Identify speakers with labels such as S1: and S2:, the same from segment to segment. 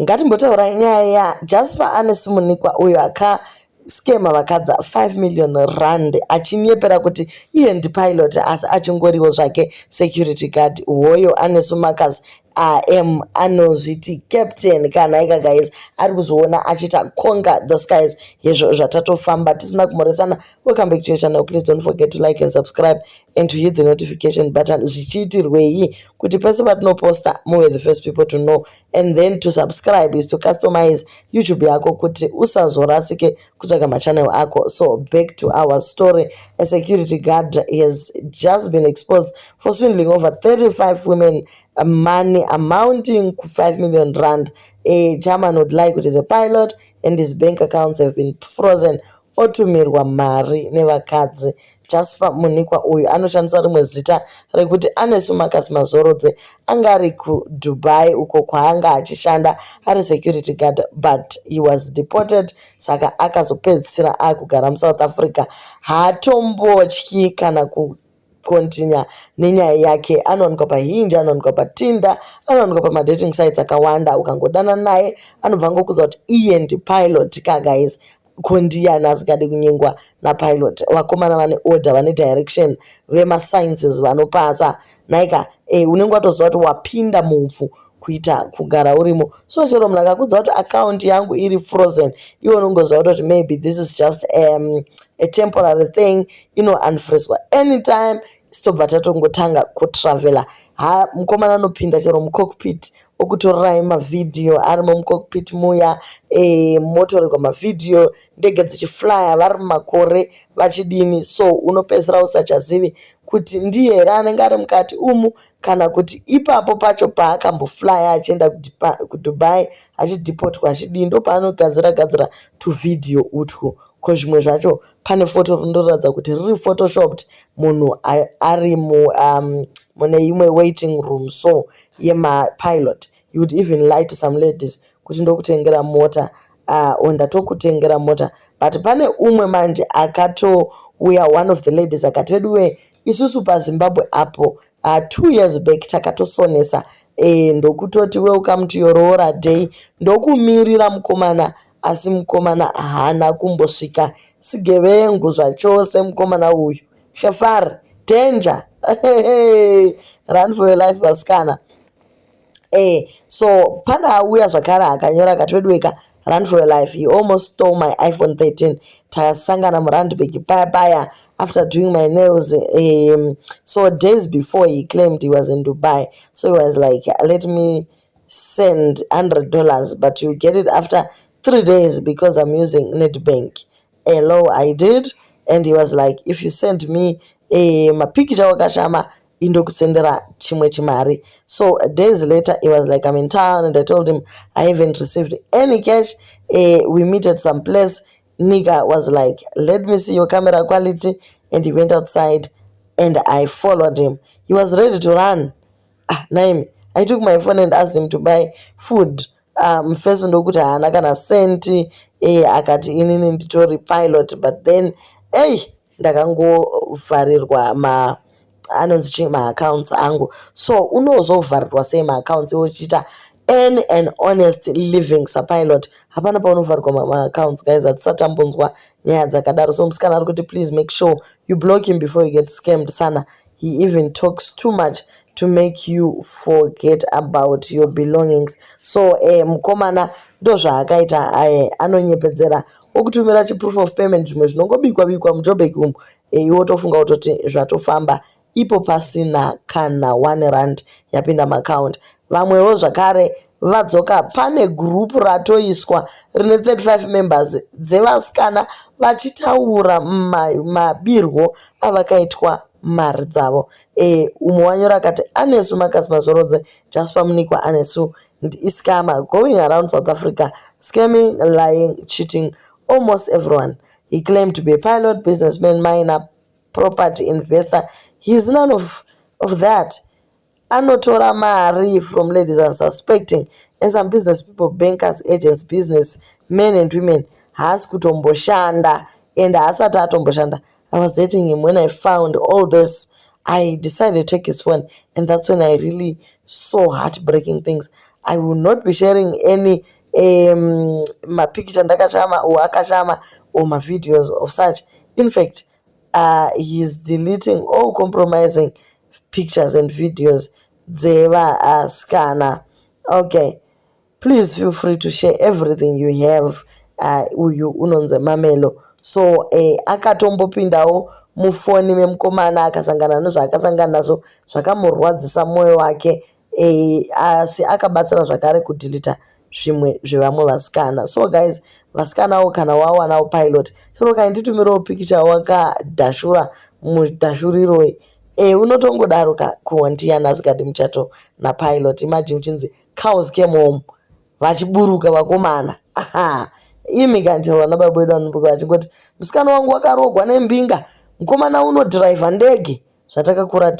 S1: Ngatimbotaurai nyaya yaJasper Anesu Munikwa uyo akaskema vakadzi 5 million rand achinyepera kuti iye ndipilot asi achingoriwo zvake security guard. Hoyo Anesu Marcus am anozviti captain kana ika guys ari kuzoona achiita conquer the skies hezvo zvatatofamba tisina kumhoresana. Welcome back to your channel. Please don't forget to like and subscribe and to hit the notification button. Zvichiitirwei kuti pese patinoposta muve the first people to know, and then to subscribe is to customize YouTube yako kuti usazorasike kutsvaga machannel ako. So back to our story. A security guard has just been exposed for swindling over 35 women money amounting to 5 million rand. A German would like it is a pilot and his bank accounts have been frozen. Otumirwa mari nevakadzi. Jasper Munikwa uyu anoshandisa rimwe zita rekuti Anesu Marcus Mazorodze. Anga ari kuDubai uko kwaanga achishanda ari security guard, but he was deported, saka akazopedzisira akugara muSouth Africa. Haatombotyi kana kukontinya nenyaya yake. Anowanikwa paHinge, anowanikwa paTinder, anowanikwa pamadating sites akawanda. Ukangodana naye anobva angokuudza kuti iye ndipilot ka guys. Ko ndiani asingadi kunyengwa napilot? Vakomana vane order, vane direction, vemasciences vanopasa naika. Unenge watoziva kuti wapinda mupfu kuita kugara urimo. So chero munhu akakudza kuti account yangu iri frozen, iwe unongoziva kutoti maybe this is just a temporary thing, inounfreezwa anytime. Tobva tatongotanga kutravela. Ha, mukomana anopinda chero mucockpit okutorerai mavhidhiyo arimo mucockpit muya. Motorerwa mavhidhiyo ndege dzichiflya vari mumakore vachidini. So unopedzisira usachazivi kuti ndiye here anenge ari mukati umu kana kuti ipapo pacho paakamboflya achienda kuDubai achidhipotwa achidini, ndopaanogadzira gadzira tuvhidhiyo utwu. Ko zvimwe zvacho pane foto rinoratidza kuti riri photoshopped, munhu ari mune imwe waiting room so yemapilot. He would even lie to some ladies kuti ndokutengera mota or ndatokutengera mota. But pane umwe manje akatouya, one of the ladies akati, "Veduwe, isusu paZimbabwe apo 2 years back takatosonesa ndokutoti welcome to your roora day, ndokumirira mukomana, asi mukomana haana kumbosvika." Sigevengu zvachose mukomana uyu. Shefar danger, run for your life, vasikana. So pana auya zvakare akanyora akati, "Veduweka, run for your life. He almost stole my iPhone 13. Tasangana muRandburg paya paya after doing my nails. So days before, he claimed he was in Dubai, so he was like, 'Let me send $100, but you get it after 3 days because I'm using Nedbank.' Hello, I did. And he was like, 'If you send me mapikicha wakashama, indokusendera chimwe chimari.' So days later he was like, 'I'm in town,' and I told him I haven't received any cash. We meet at some place. Nigga was like, 'Let me see your camera quality,' and he went outside and I followed him. He was ready to run. Ah, naimi, I took my phone and asked him to buy food. Mufeso ndokuti haana kana senti. Akati inini nditori pilot, but then ei ndakangovharirwa ma anonzi chii maaccounts angu." So unozovharirwa sei maaccounts iwe uchiita earn an honest living sapilot? Hapana paunovharirwa maaccounts guys, hatisati tambonzwa nyaya dzakadaro. So musikana ari kuti, "Please make sure you block him before you get scammed sana. He even talks too much to make you forget about your belongings." So mukomana ndozvaakaita. Anonyepedzera okutumira chiproof of payment, zvimwe zvinongobikwa bikwa muJobek umu. Iwe wotofunga kutoti zvatofamba, ipo pasina kana R1 yapinda muaccount. Vamwewo zvakare vadzoka. Pane gurupu ratoiswa rine 35 members dzevasikana vachitaura mabirwo avakaitwa mari dzavo. Umwe wanyora akati, "Anesu Marcus Mazorodze, Jasper Munikwa Anesu iscammer going around South Africa scamming, lying, cheating almost everyone. He claimed to be a pilot, businessman, miner, property investor. He's none of that. Anotora mari from ladies unsuspecting and some business people, bankers, agents, business men and women. Haasi kutomboshanda and haasati atomboshanda. I was dating him when I found all this. I decided to take his phone and that's when I really saw heartbreaking things. I will not be sharing any mapikicha ndakashama or akashama or mavideos of such. In fact, he is deleting all compromising pictures and videos dzevasikana. Okay, please feel free to share everything you have. Uyu unonzi Mamelo. So akatombopindawo mufoni memukomana, akasangana nezvaakasangana nazvo zvakamurwadzisa mwoyo wake, asi akabatsira zvakare kudhilita zvimwe zvevamwe vasikana. So guys, vasikanawo, kana wawanawo pilot, so kainditumirawo pikicha wakadhashura mudhashuriroi. Unotongodaro ka kuwa ndiani asingadi muchato napilot? Imagine uchinzi cows came home, vachiburuka vakomana. Aha, imi kanjero vana baba vedu vanombuka vachingoti musikana wangu wakarogwa nembinga, mukomana unodhiraivha ndege, zvatakakura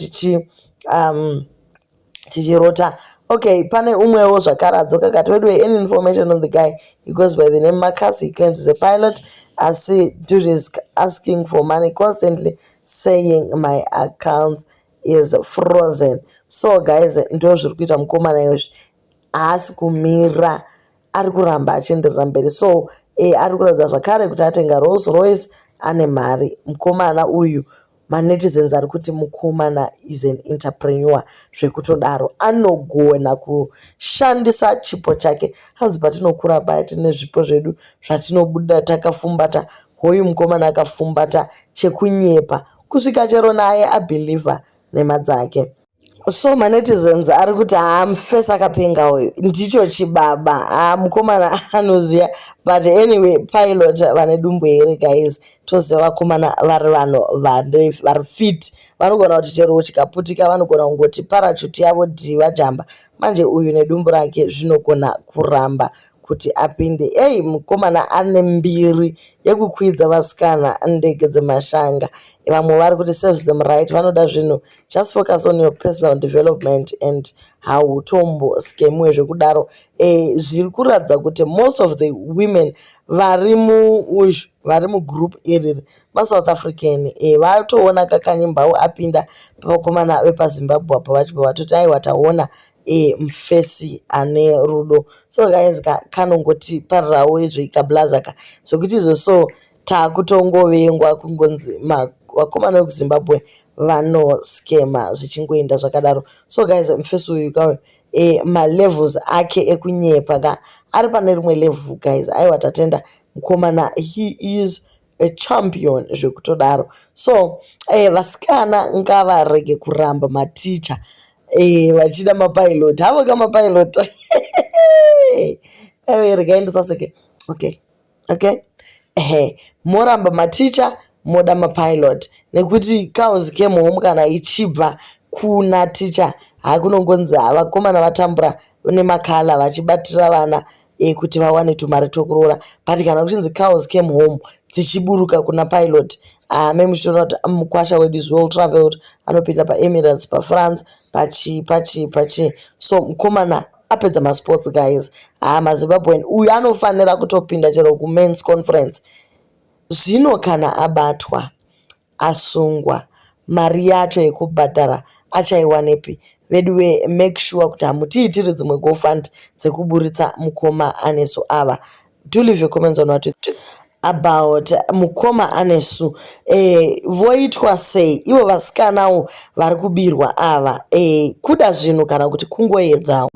S1: tichirota. Okay, pane umwewo zvakare adzoka kati, "Weduwe, any information on the guy? He goes by the name Marcus. He claims he's a pilot, asi dude is asking for money constantly, saying my account is frozen." So guys, ndo zviri kuita mukomana izvi. Haasi kumira, ari kuramba achienderera mberi. So ari kuratidza zvakare kuti atenga Rolls Royce, ane mari mukomana uyu. Manetizens ari kuti mukomana is an entrepreneur zvekutodaro, anogona kushandisa chipo chake. Hanzi patinokura paya tine zvipo zvedu zvatinobuda takafumbata. Hoyu mukomana akafumbata chekunyepa kusvika chero naye abhilivha nhema dzake. So manetizens ari kuti, "Haa, mufesi akapenga uyu, ndicho chibaba. Haa, mukomana anoziva." But anyway, pilot vane dumbu here, guys? Toziva vakomana vari vanhu vari fit, vanogona kuti chero chikaputika vanogona kungoti parachute yavo dhiva jamba. Manje uyu nedumbu rake zvinogona kuramba kuti apinde. Ei, mukomana ane mbiri yekukwidza vasikana ndege dzemashanga. Vamwe vari kuti, "Serves them right, vanoda zvinhu. Just focus on your personal development and hautomboscamwe zvekudaro." Zviri kuratidza kuti most of the women vari muuzhu, vari mugroup iri, maSouth African. Vatoona Kakanyimbau apinda pavakomana vepaZimbabwe apa, vachibva vatoti, "Aiwa, taona mufesi ane rudo." So guys, kanongotiparirawo izvi kablaza ka zvokuti izvo. So taakutongovengwa kungonzi vakomana vekuZimbabwe vanoscama, zvichingoenda zvakadaro. So guys, mufesi uyu ka, malevels ake ekunyepa ka ari pane rimwe level, guys. Aiwa, tatenda mukomana, he is a champion zvekutodaro. So vasikana ngavarege kuramba maticha vachida mapilot havo ka mapilot. Regai ndisaseke. Okay, ehe, moramba maticha, moda mapilot, nekuti cows came home kana ichibva kuna ticha, hakunongonzi vakomana vatambura nemakala vachibatira vana kuti vawane tumari tokuroora. But kana kuchinzi cows came home dzichiburuka kuna pilot, ame muchitoona kuti mukwasha wedu is well travelled, anopinda paEmirates, paFrance, pachi pachi pachi. So mukomana apedza masports, guys. Haa, maZimbabwean, uyu anofanira kutopinda chero kumens conference. Zvino kana abatwa, asungwa, mari yacho yekubhadhara achaiwanepi? Veduwe, make sure kuti hamutiitiri dzimwe GoFund dzekuburitsa mukoma Anesu ava. Do leave your comments on what you about mukoma Anesu. Voitwa sei ivo vasikanawo vari kubirwa ava? Kuda zvinhu kana kuti kungoedzawo?